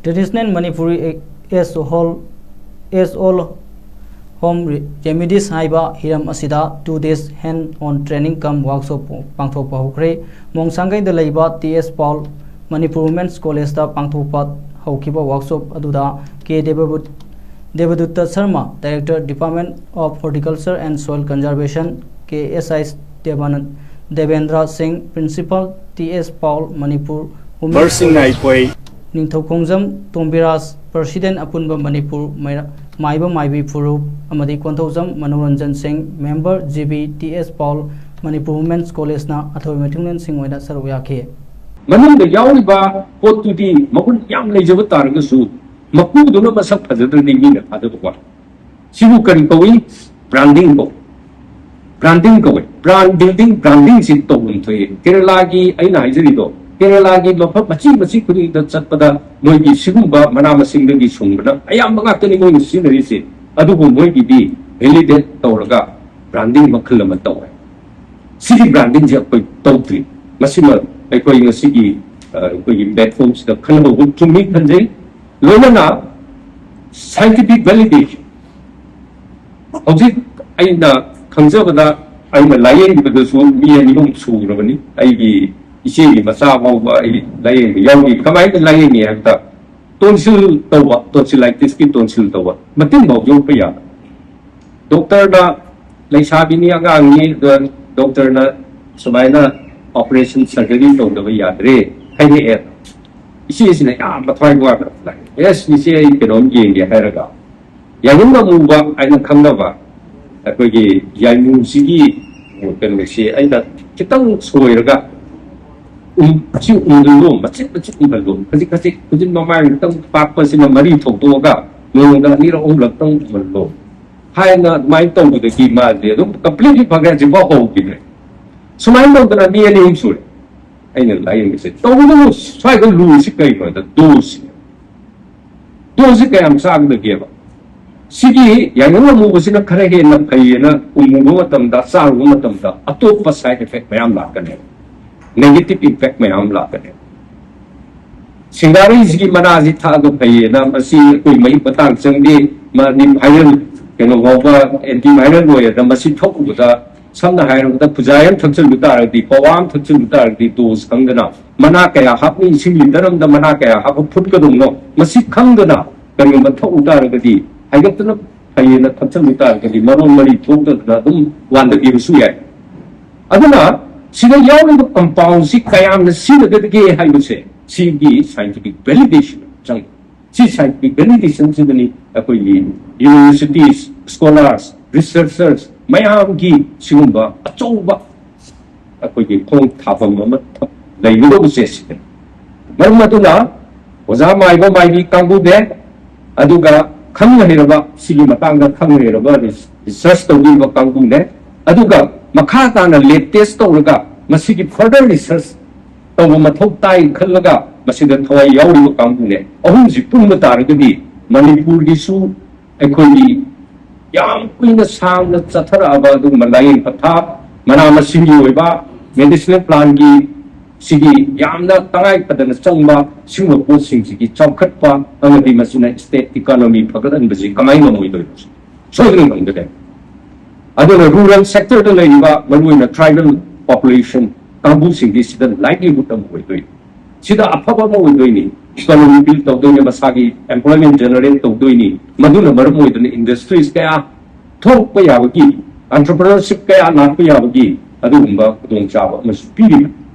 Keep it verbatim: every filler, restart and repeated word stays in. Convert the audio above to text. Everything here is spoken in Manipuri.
Traditional Manipuri as a whole, as all home remedies ꯍꯥꯏꯕ ꯍꯤꯔꯝ ꯑꯁꯤꯗ two days hands on training cum workshop ꯄꯥꯡꯊꯣꯛꯄ ꯍꯧꯈ꯭ꯔꯦ꯫ ꯃꯣꯡꯁꯥꯡꯒꯩꯗ ꯂꯩꯕ T S Paul Manipur women's ꯀꯣꯂꯦꯖꯇ ꯄꯥꯡꯊꯣꯛꯄ ꯍꯧꯈꯤꯕ ꯋꯥꯔꯛꯁꯣꯞ ꯑꯗꯨꯗ ꯀꯦ ꯗꯦꯕꯕꯨ-, Debdutta Sharma, director, department of horticulture and soil conservation, K S I ꯗꯦꯕꯥꯅꯟ-, Debendra Singh, principal, T S Paul Manipur women's ꯃꯔꯁꯤꯡꯅ ꯀꯣꯂꯦꯖ, ꯑꯩꯈꯣꯏ ꯅꯤꯡꯊꯧꯈꯣꯡꯖꯝ ꯇꯣꯝꯕꯤꯔꯥꯖ, ꯄ꯭ꯔꯁꯤꯗꯦꯟ ꯑꯄꯨꯟꯕ ꯃꯅꯤꯄꯨꯔ ꯃꯩꯔꯥ-, ꯃꯥꯏꯕ ꯃꯥꯏꯕꯤ ꯐꯨꯔꯨꯞ ꯑꯃꯗꯤ ꯀꯣꯟꯊꯧꯖꯝ ꯃꯅꯣꯔꯟꯖꯟ ꯁꯤꯡ, member G B, T S Paul Manipur women's ꯀꯣꯂꯦꯖꯅ ꯑꯊꯣꯏ ꯃꯊꯤꯂꯣꯟꯁꯤꯡ ꯑꯣꯏꯅ ꯁꯔꯨꯛ ꯌꯥꯈꯤ꯫ ꯃꯅꯨꯡꯗ ꯌꯥꯎꯔꯤꯕ ꯄꯣꯠꯇꯨꯗꯤ ꯃꯒꯨꯟ ꯌꯥꯝ ꯂꯩꯖꯕ ꯇꯥꯔꯒꯁꯨ, ꯃꯄꯨꯗꯨꯅ ꯃꯁꯛ ꯐꯖꯗ꯭ꯔꯗꯤ ꯃꯤꯅ ꯊꯥꯖꯕ ꯋꯥꯏ꯫ ꯁꯤꯕꯨ ꯀꯔꯤ ꯀꯧꯏ? ꯕ꯭ꯔꯥꯟꯗꯤꯡ ꯀꯧꯏ꯫ ꯕ꯭ꯔꯥꯟꯗꯤꯡ ꯀꯧꯏ꯫ ꯕ꯭ꯔꯥꯟ ꯕꯤꯜꯗꯤꯡ, ꯕ꯭ꯔꯥꯟꯗꯤꯡꯁꯤ ꯇꯧꯐꯝ ꯊꯣꯛꯏ꯫ ꯀꯦꯔꯂꯥꯒꯤ, ꯑꯩꯅ ꯍꯥꯏꯖꯔꯤꯗꯣ, ꯀꯦꯔꯂꯥꯒꯤ ꯃꯐꯝ ꯃꯆꯤ ꯃꯆꯤ ꯈꯨꯗꯤꯡꯗ ꯆꯠꯄꯗ ꯃꯣꯏꯒꯤ ꯁꯤꯒꯨꯝꯕ ꯃꯅꯥ ꯃꯁꯤꯡꯗꯒꯤ ꯁꯨꯡꯕꯅ ꯑꯌꯥꯝꯕ ꯉꯥꯛꯇꯅꯤ ꯃꯣꯏꯅ ꯁꯤꯖꯤꯟꯅꯔꯤꯁꯦ꯫ ꯑꯗꯨꯕꯨ ꯃꯣꯏꯒꯤꯗꯤ ꯚꯦꯂꯤꯗꯦꯠ ꯇꯧꯔꯒ ꯕ꯭ꯔꯥꯟꯗꯤꯡ ꯃꯈꯜ ꯑꯃ ꯇꯧꯋꯦ꯫ ꯁꯤꯒꯤ ꯕ꯭ꯔꯥꯟꯗꯤꯡꯁꯦ ꯑꯩꯈꯣꯏ ꯇꯧꯗ꯭ꯔꯤ꯫ ꯃꯁꯤꯃ ꯑꯩꯈꯣꯏ ꯉꯁꯤꯒꯤ, ꯑ, ꯑꯩꯈꯣꯏꯒꯤ ꯄ꯭ꯂꯦꯠꯐꯣꯝꯁꯤꯗ ꯈꯟꯅꯍꯧꯕ ꯆꯨꯝꯃꯤ ꯈꯟꯖꯩ꯫ ꯂꯣꯏꯅꯅ ꯁꯥꯏꯟꯇꯤꯐꯤꯛ ꯚꯦꯂꯤꯗꯦꯁꯟ, ꯍꯧꯖꯤꯛ ꯑꯩꯅ ꯈꯪꯖꯕꯗ, ꯑꯩꯅ ꯂꯥꯌꯦꯡꯕꯗꯁꯨ ꯃꯤ ꯑꯅꯤ ꯑꯍꯨꯝ ꯁꯨꯔꯕꯅꯤ꯫ ꯑꯩꯒꯤ ꯏꯆꯦꯒꯤ ꯃꯆꯥ ꯐꯥꯎꯕ ꯑꯩ ꯂꯥꯌꯦꯡꯕ ꯌꯥꯎꯔꯤ꯫ ꯀꯃꯥꯏꯅ ꯂꯥꯌꯦꯡꯉꯤ ꯍꯥꯏꯕꯗ, ꯇꯣꯟꯁꯤꯜ ꯇꯧꯕ, ꯇꯣꯟꯁꯤꯂꯥꯏꯇꯤꯁꯀꯤ ꯇꯣꯟꯁꯤꯜ ꯇꯧꯕ, ꯃꯇꯤꯟ ꯐꯥꯎ ꯌꯣꯛꯄ ꯌꯥꯕ꯫ ꯗꯣꯛꯇꯔꯅ, "ꯂꯩꯁꯥꯕꯤꯅꯤ, ꯑꯉꯥꯡꯅꯤ, ꯑꯗꯣ ꯗꯣꯛꯇꯔꯅ ꯁꯨꯃꯥꯏꯅ ꯑꯣꯄꯔꯦꯁꯟ ꯁꯔꯖꯔꯤ ꯇꯧꯗꯕ ꯌꯥꯗ꯭ꯔꯦ" ꯍꯥꯏꯔꯛꯑꯦ꯫ ꯏꯆꯦꯁꯤꯅ ꯌꯥꯝ ꯃꯊ꯭ꯋꯥꯏ ꯋꯥꯅ ꯂꯥꯛꯑꯦ꯫ "ꯑꯦꯁ, ꯏꯆꯦ, ꯑꯩ ꯀꯩꯅꯣꯝ ꯌꯦꯡꯒꯦ" ꯍꯥꯏꯔꯒ, ꯌꯥꯏꯉꯪ ꯑꯃꯨꯕ ꯍꯥꯏꯅ ꯈꯪꯅꯕ ꯑꯩꯈꯣꯏꯒꯤ ꯌꯥꯏꯃꯨꯁꯤꯒꯤ ꯀꯩꯅꯣꯁꯤ ꯑꯩꯅ ꯈꯤꯇꯪ ꯁꯣꯏꯔꯒ, ꯎꯝ, ꯁꯤ ꯎꯝꯍꯜꯂꯣ, ꯃꯆꯤꯠ ꯃꯆꯤꯠ ꯎꯝꯍꯜꯂꯣ, ꯈꯖꯤꯛ ꯈꯖꯤꯛ ꯈꯨꯖꯤꯟ ꯃꯃꯥꯡ ꯈꯤꯇꯪ ꯄꯥꯛꯄꯁꯤꯅ ꯃꯔꯤ ꯊꯣꯛꯇꯣꯛꯑꯒ ꯅꯣꯡꯃꯗ ꯑꯅꯤꯔꯛ ꯑꯍꯨꯝꯂꯛꯇꯪ ꯎꯝꯍꯜꯂꯣ ꯍꯥꯏꯅ ꯑꯗꯨꯃꯥꯏꯅ ꯇꯧꯕꯗꯒꯤ ꯃꯥꯁꯦ ꯑꯗꯨꯝ ꯀꯝꯄ꯭ꯂꯤꯠꯂꯤ ꯐꯈ꯭ꯔꯦ, ꯍꯧꯖꯤꯛꯐꯥꯎ ꯍꯧꯈꯤꯗ꯭ꯔꯦ꯫ ꯁꯨꯃꯥꯏꯅ ꯇꯧꯗꯅ ꯃꯤ ꯑꯅꯤ ꯑꯍꯨꯝ ꯁꯨꯔꯦ ꯑꯩꯅ ꯂꯥꯌꯦꯡꯕꯁꯦ꯫ ꯇꯧꯕꯇꯕꯨ ꯁ꯭ꯋꯥꯏꯗ ꯂꯨꯔꯤꯁꯤ ꯀꯩꯅꯣꯗ, ꯗꯣꯁꯁꯤ꯫ ꯗꯣꯁꯁꯤ ꯀꯌꯥꯝ ꯆꯥꯒꯗꯒꯦꯕ? ꯁꯤꯒꯤ ꯌꯥꯏꯉꯪ ꯑꯃꯨꯕꯁꯤꯅ ꯈꯔ ꯍꯦꯟꯅ ꯐꯩꯌꯦꯅ ꯎꯝꯃꯨꯕ ꯃꯇꯝꯗ, ꯆꯥꯔꯨꯕ ꯃꯇꯝꯗ ꯑꯇꯣꯞꯄ ꯁꯥꯏꯠ ꯏꯐꯦꯛ ꯃꯌꯥꯝ ꯂꯥꯛꯀꯅꯦꯕ, ꯅꯦꯒꯦꯇꯤꯞ ꯏꯝꯄꯦꯛ ꯃꯌꯥꯝ ꯑꯃ ꯂꯥꯛꯀꯅꯦꯕ꯫ ꯁꯤꯡꯒꯥꯔꯩꯁꯤꯒꯤ ꯃꯅꯥꯁꯤ ꯊꯛꯑꯒ ꯐꯩꯌꯦꯅ, ꯃꯁꯤ ꯑꯩꯈꯣꯏ ꯃꯍꯤꯛ ꯃꯇꯥꯡ ꯆꯪꯗꯦ, ꯃꯥꯗꯤ viral, ꯀꯩꯅꯣ ꯉꯥꯎꯕ, anti viral ꯑꯣꯏꯌꯦꯅ, ꯃꯁꯤ ꯊꯛꯎꯕꯗ, ꯁꯝꯅ ꯍꯥꯏꯔꯕꯗ, ꯈꯨꯖꯥꯏ ꯑꯃ ꯊꯛꯆꯤꯜꯂꯨ ꯇꯥꯔꯒꯗꯤ, ꯄꯋꯥ ꯑꯃ ꯊꯛꯆꯤꯜꯂꯨ ꯇꯥꯔꯒꯗꯤ, dose ꯈꯪꯗꯅ, ꯃꯅꯥ ꯀꯌꯥ ꯍꯥꯞꯅ, ꯏꯁꯤꯡ litre ꯑꯃꯗ ꯃꯅꯥ ꯀꯌꯥ ꯍꯥꯞꯄ ꯐꯨꯠꯀꯗꯧꯅꯣ, ꯃꯁꯤ ꯈꯪꯗꯅ ꯀꯔꯤꯒꯨꯝꯕ ꯊꯛꯎ ꯇꯥꯔꯒꯗꯤ, ꯍꯥꯏꯒꯠꯇꯅ ꯐꯩꯌꯦꯅ ꯊꯛꯆꯤꯜꯂꯨ ꯇꯥꯔꯒꯗꯤ, ꯃꯔꯣꯟ ꯃꯔꯤ ꯊꯣꯛꯇꯗꯅ ꯑꯗꯨꯝ ꯋꯥꯟꯊꯈꯤꯕꯁꯨ ꯌꯥꯏ꯫ ꯑꯗꯨꯅ ꯁꯤꯗ ꯌꯥꯎꯔꯤꯕ compoundꯁꯤ ꯀꯌꯥꯝꯅ ꯁꯤꯖꯤꯟꯅꯒꯗꯒꯦ ꯍꯥꯏꯕꯁꯦ, ꯁꯤꯒꯤ scientific validation ꯆꯪꯉꯤ꯫ ꯁꯤ scientific validationꯁꯤꯗꯅꯤ ꯑꯩꯈꯣꯏꯒꯤ universities, scholars, researchers ꯃꯌꯥꯝꯒꯤ ꯁꯤꯒꯨꯝꯕ ꯑꯆꯧꯕ ꯑꯩꯈꯣꯏꯒꯤ ꯈꯣꯡ ꯊꯥꯐꯝ ꯑꯃ ꯂꯩꯒꯗꯧꯕꯁꯦ ꯁꯤꯗꯅꯤ꯫ ꯃꯔꯝ ꯑꯗꯨꯅ ꯑꯣꯖꯥ ꯃꯥꯏꯕ ꯃꯥꯏꯕꯤ ꯀꯥꯡꯕꯨꯅꯦ, ꯑꯗꯨꯒ ꯈꯪ ꯍꯩꯔꯕ, ꯁꯤꯒꯤ ꯃꯇꯥꯡꯗ ꯈꯪ ꯍꯩꯔꯕ research ꯇꯧꯕꯤꯕ ꯀꯥꯡꯕꯨꯅꯦ, ꯑꯗꯨꯒ ꯃꯈꯥ ꯇꯥꯅ lab test ꯇꯧꯔꯒ ꯃꯁꯤꯒꯤ further research ꯇꯧꯕ ꯃꯊꯧ ꯇꯥꯏ ꯈꯜꯂꯒ ꯃꯁꯤꯗ ꯊꯋꯥꯏ ꯌꯥꯎꯔꯤꯕ ꯀꯥꯡꯕꯨꯅꯦ꯫ ꯑꯍꯨꯝꯁꯤ ꯄꯨꯟꯕ ꯇꯥꯔꯒꯗꯤ ꯃꯅꯤꯄꯨꯔꯒꯤꯁꯨ ꯑꯩꯈꯣꯏꯒꯤ ꯌꯥꯝ ꯀꯨꯏꯅ ꯁꯥꯡꯅ ꯆꯠꯊꯔꯛꯑꯕ ꯑꯗꯨꯒꯨꯝꯕ ꯂꯥꯏꯌꯦꯡ ꯄꯊꯥꯞ, ꯃꯅꯥ ꯃꯁꯤꯡꯒꯤ ꯑꯣꯏꯕ medicinal plantꯀꯤ ꯁꯤꯒꯤ ꯌꯥꯝꯅ ꯇꯉꯥꯏ ꯐꯗꯅ ꯆꯪꯕ ꯁꯤꯒꯨꯝꯕ ꯄꯣꯠꯁꯤꯡꯁꯤꯒꯤ ꯆꯥꯎꯈꯠꯄ ꯑꯃꯗꯤ ꯃꯁꯤꯅ state economy ꯐꯒꯠꯍꯟꯕꯁꯤ ꯀꯃꯥꯏꯅ ꯉꯝꯃꯣꯏꯗꯣꯏꯅꯣ? ꯁꯣꯏꯗꯅ ꯉꯝꯒꯗꯕꯅꯤ꯫ ꯑꯗꯨꯅ rural sectorꯗ ꯂꯩꯔꯤꯕ ꯃꯔꯨꯑꯣꯏꯅ tribal population ꯀꯥꯡꯕꯨꯁꯤꯡꯗꯤ ꯁꯤꯗ livelihood ꯑꯃ ꯑꯣꯏꯗꯣꯏꯅꯤ, ꯁꯤꯗ ꯑꯐꯕ ꯑꯃ ꯑꯣꯏꯗꯣꯏꯅꯤ, economy build ꯇꯧꯗꯣꯏꯅꯤ, ꯃꯁꯥꯒꯤ employment generate ꯇꯧꯗꯣꯏꯅꯤ꯫ ꯃꯗꯨꯅ ꯃꯔꯝ ꯑꯣꯏꯗꯨꯅ industries ꯀꯌꯥ ꯊꯣꯛꯄ ꯌꯥꯕꯒꯤ, entrepreneurship ꯀꯌꯥ ꯂꯥꯛꯄ ꯌꯥꯕꯒꯤ ꯑꯗꯨꯒꯨꯝꯕ ꯈꯨꯗꯣꯡꯆꯥꯕ ꯑꯃꯁꯨ ꯄꯤꯔꯤꯕꯅꯤ꯫